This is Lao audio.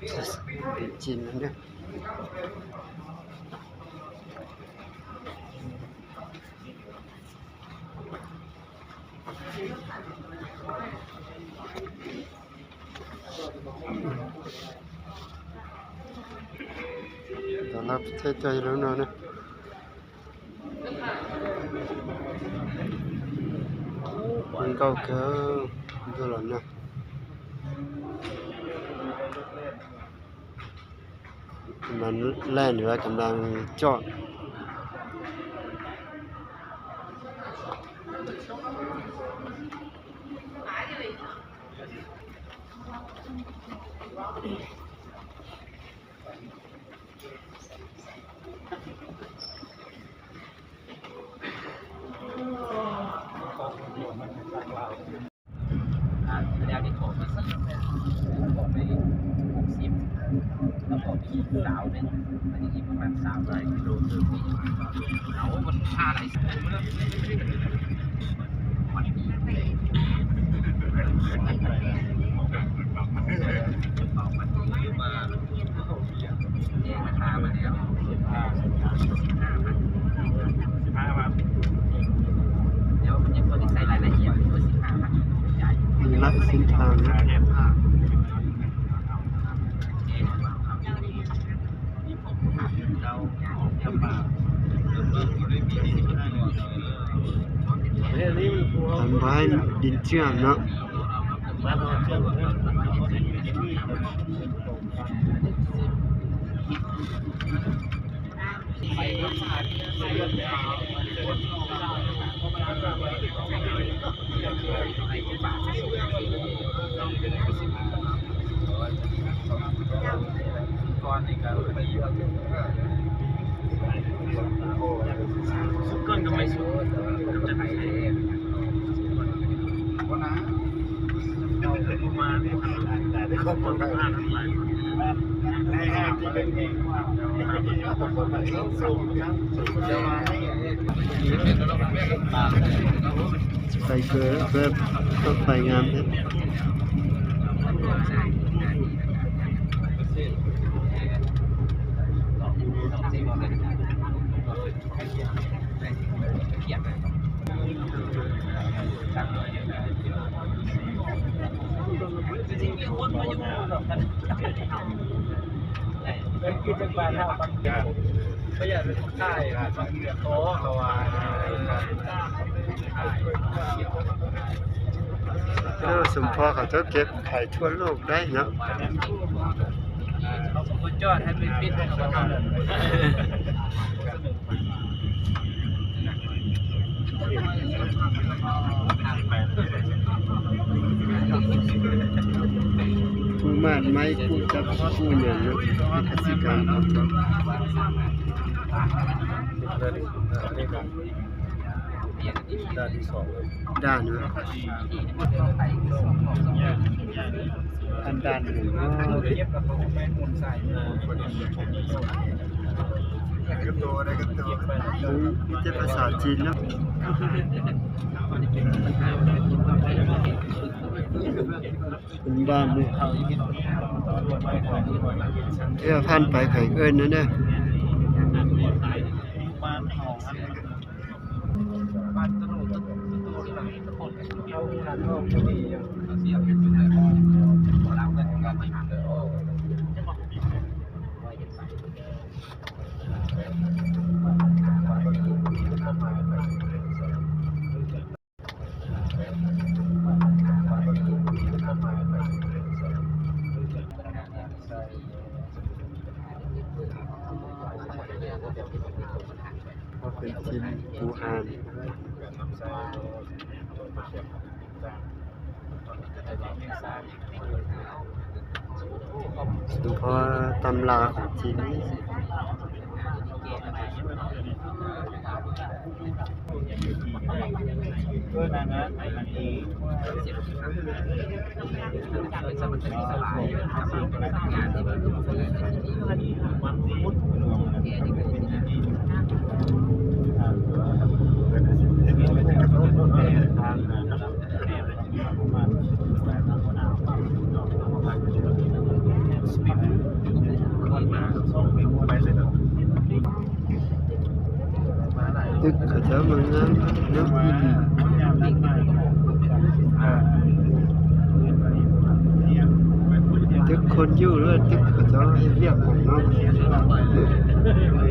ຈີນນັ້ນເດີ. ຕ້ອນຮັບໃຈໆ ເນາະ ເນາະ. ມັນເກົ່າເກີນຢູ່ແລ້ວນະ. ກຳລັງແລ່ນຢູ່ວ່າ ກຳລັງຈອດ. ອ່າ ແລ້ວໄດ້ຂອງມາສີ່ ຂອງໄປຫົກສິບ ແລ້ວກໍມີອີກສາວໜຶ່ງ ມັນອີກປະມານສາມຮ້ອຍກິໂລ ເຕີມໄປອີກ. ເອົາ ມັນຄ່າຫຼາຍ ມັນມີ ອັນບ້ານດິນເຈື່ອນເນາະ. ໄຟເກີເພີ່ມ ໄຟງາມແທ້. ເອີ ສົມພໍເຂົາເຈົ້າເກັບຂາຍທົ່ວໂລກໄດ້ເນາະ. ບໍ່ຈອດໃຫ້ໄປປິດເຂົາເນາະ. ຜູ້ໝາດໄມ້ ຜູ້ຈັບ ຜູ້ຫຍັງເນາະ ກະສິກຳ. ດ່ານເນາະ ຜ່ານດ່ານເນາະ. ມີແຕ່ພາສາຈີນເນາະ ເປັນບ້ານເດ້. ເທື່ອຜ່ານໄປ ໃຜເອີ້ນນັ້ນເດ້. ເປັນທີມບູຮານ ເພາະວ່າຕຳລາຂອງຈີນນີ້ ສະ ຕຶກເຂົາເຈົ້າມັນງາມເນາະ ອີ່ຫຼີ ຕຶກຄົນຢູ່ ຫຼືວ່າຕຶກເຂົາເຈົ້າເຮັດວຽກຂອງເນາະ.